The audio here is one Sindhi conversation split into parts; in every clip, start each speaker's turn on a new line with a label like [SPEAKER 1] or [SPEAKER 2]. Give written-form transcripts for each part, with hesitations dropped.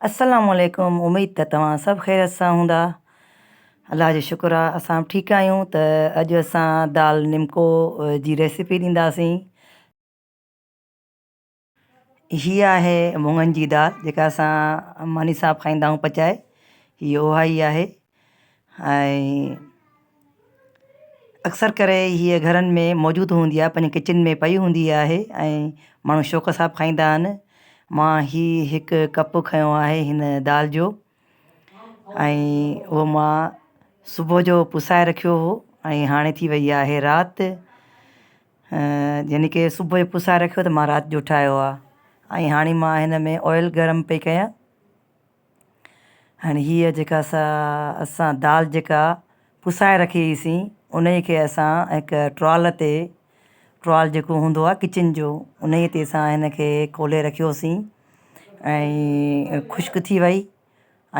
[SPEAKER 1] السلام عليڪم اميد ته توهان سڀ خيريت سان هوندا الله جو شڪر آ اسان به ٺيڪ آهيون ته اڄ اسان دال نمڪو جي ريسيپي ڏينداسين هي آهي مڱن جي دال جيڪا اسان ماني سان به کائيندا آهيون پچائي هي اها ئي آهي ۽ اڪثر ڪري هيء گهرن ۾ موجود هوندي آهي پنهنجي ڪچن ۾ پئي هوندي آهي ۽ ماڻهو شوق سان به کائيندا آهن مان هي هڪ ڪپ کنيو آهي هن دال جو ۽ اهو مان صبح جو پسائي رکيو هو ۽ هاڻي ٿي وئي آهي رات يعني ڪي صبح جو پسائي رکيو ته مان رات جو ٺاهيو آهي ۽ هاڻي مان هن ۾ آئل گرم پئي ڪيان هاڻي هيء جيڪا سا اسان دال جيڪا پسائي رکي هئي سين انهيء کي اسان هڪ ٽرال تي ٽرال جيڪو هوندو آهي ڪچن جو انهيء تي اسان هن کي کولي رکيوسين ۽ خشڪ ٿي وئي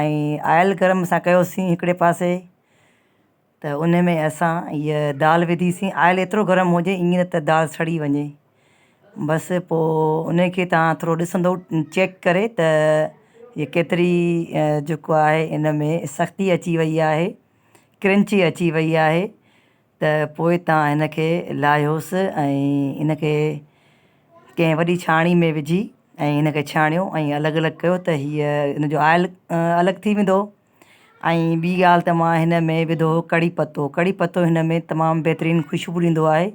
[SPEAKER 1] ۽ آئل گرم اسان ڪيوسين هڪڙي پاسي ته ان ۾ اسان هيء دال وڌيسين آئل ايترو گرم هجي ائين نه ته دال سڙي وڃي بس پوء ان کي توهان ٿورو ڏسندو چيڪ ڪري ته هيء ڪيتري جيڪو آهي ان ۾ سختي اچي وئي آهي ڪرنچي اچي وئي آهي ته پوء توهان هن کي لاهيوس ۽ ان کي ڪنهن وڏي ڇاڻي ۾ وجهي ۽ هن کي ڇاڻيو ۽ الڳ الڳ ڪيو ته هيء ان جو آئل الڳ ٿي ويندو ۽ ٻي ڳالهه ته مان هن ۾ وڌو هو ڪڙي پتو ڪڙي پتو هن ۾ تمام بهترين خوشبو ڏيندو آهي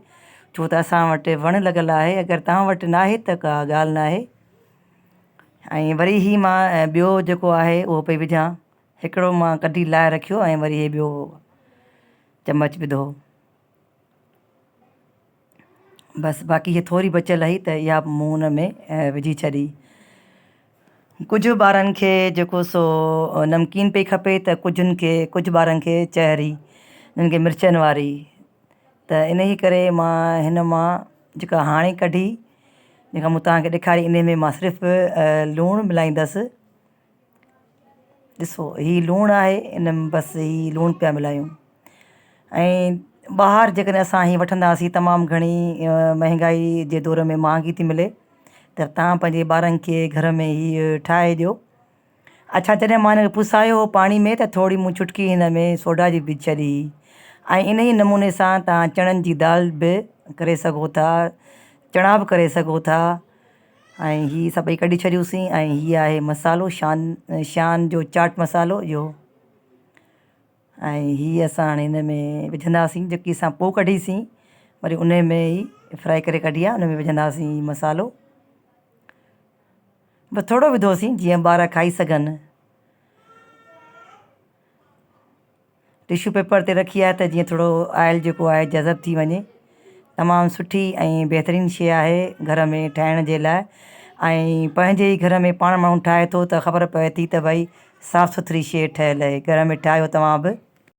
[SPEAKER 1] ڇو ته اسان وٽ وڻ لڳل آهي اگر توهان وٽ ناهي ته ڪا ڳالهه ناهي ۽ وري هي مان ٻيو جيڪو آهي اهو پئي وجهان هڪڙو مان ڪڍي لاهي رکيو ۽ وري هي ٻيو چمچ وڌو بس باقي هيء ٿوري بچيل هئي ته اها به مون ان ۾ وجهي ڇڏي. ڪجهه ٻارن کي جيڪو سو نمڪين پئي کپي ته ڪجهن کي ڪجهه ٻارن کي چهري جن کي مرچن واري ته انهيء ڪري مان هن مان جيڪا هاڻي ڪڍي جيڪا مون توهان کي ڏيکاري انهيء ۾ مان صرف لوڻ ملائيندس. ڏسو هي لوڻ آهي ان ۾ بس هي لوڻ پيا ملايون ۽ ٻاهر جيڪڏهن اسان هي وٺنداسين تمام گهڻي مهانگائي جي دور ۾ مهانگي ٿي ملي ته توهان پنهنجي ٻارن کي گهر ۾ هي ٺاهي ڏيو اڇا جڏهن مان هن کي پسايو هو پاڻي ۾ ته ٿوري مون چٽڪي هن ۾ سوڊا جي وجهي ڇڏي ۽ ان ئي نموني سان توهان چڻن جي دال به ڪري سگهو ٿا چڻا به ڪري سگهو ٿا ۽ هي سڀئي ڪڍي ڇڏيوسين ۽ هي آهي مصالحو شان شان جو چاٽ مصالحو اهو ۽ هي اسان هاڻي هن ۾ وجهنداسين جيڪي اسان پوء ڪڍيسين وري ان ۾ ئي فرائي ڪري ڪڍي آهي ان ۾ وجهنداسين هي مصالحو بس ٿورو وڌوسين جيئن ٻار کائي سگهن ٽشو پيپر تي رکي آهي ته جيئن ٿورو آئل جيڪو آهي جذب ٿي وڃي تمام سٺي ۽ بهترين شيء آهي گهر ۾ ٺاهڻ جي لاء ۽ پنهنجي ئي گهر ۾ پاڻ ماڻهو ٺاهي ٿو ته خبر پوي ٿي ته ڀئي صاف سٿري شيء ٺهيل آهي گهر ۾ ٺاهيو توهان به.